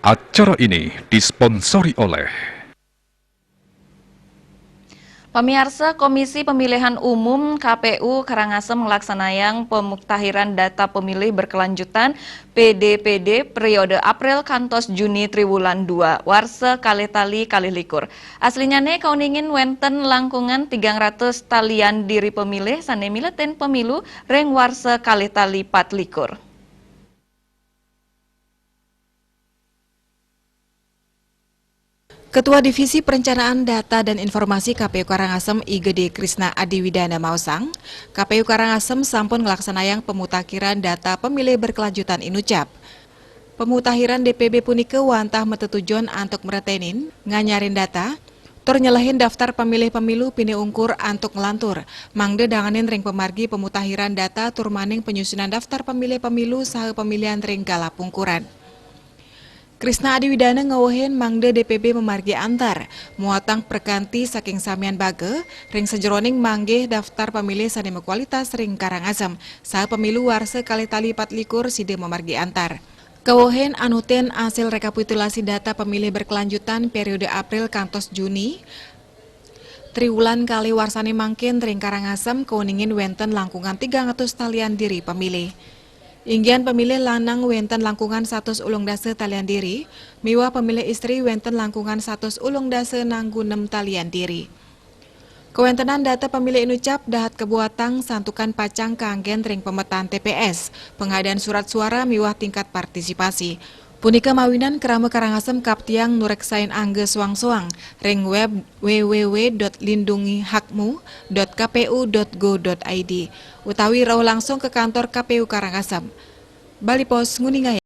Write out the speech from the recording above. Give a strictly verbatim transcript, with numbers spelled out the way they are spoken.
Acara ini disponsori oleh Pamiarsa, Komisi Pemilihan Umum K P U Karangasem nglaksanayang pemutahiran data pemilih berkelanjutan, P D P D, periode April kantos Juni triwulan dua, warsa kalih tali kalih likur. Aslinyane kauningin wenten langkungan tigang ratus talian diri pemilih sane miletin pemilu ring warsa kalih tali pat likur. Ketua Divisi Perencanaan Data dan Informasi K P U Karangasem, I G D Krisna Adiwidana maosang, K P U Karangasem sampun nglaksanayang pemutahiran data pemilih berkelanjutan inucap. Pemutahiran D P B punika wantah matetujon antuk mretenin, nganyarin data, tur nyelehin daftar pemilih pemilu pinih ungkur antuk nglantur, mangda danganin ring pamargi pemutahiran data tur maning penyusunan daftar pemilih pemilu saha pemilihan ring galah pungkuran. Krisna Adiwidana ngewehin mangda D P B mamargi antar, muatang prakanti saking samian baga, ring sajeroning manggih daftar pemilih sane makualitas ring Karangasem, saha pemilu warsa kalih tali pat likur sida mamargi antar. Kewehin anutin asil rekapitulasi data pemilih berkelanjutan periode April kantos Juni, triwulan kalih warsane mangkin ring Karangasem kauningin wenten langkungan tigang atus talian diri pemilih. Inggian pemilih lanang wenten langkungan satus ulung dasa talian diri, miwah pemilih istri wenten langkungan satus ulung dasa nanggu nem talian diri. Kawentenan data pemilih inucap dahat kabuatang santukan pacang kanggen ring pemetaan T P S, pengadaan surat suara miwah tingkat partisipasi. Punika mawinan krama Karangasem kaptiang nureksain angga soang-soang ring web w w w dot lindungi hakmu dot k p u dot go dot i d utawi rauh langsung ke kantor K P U Karangasem. Bali Post nguningayang.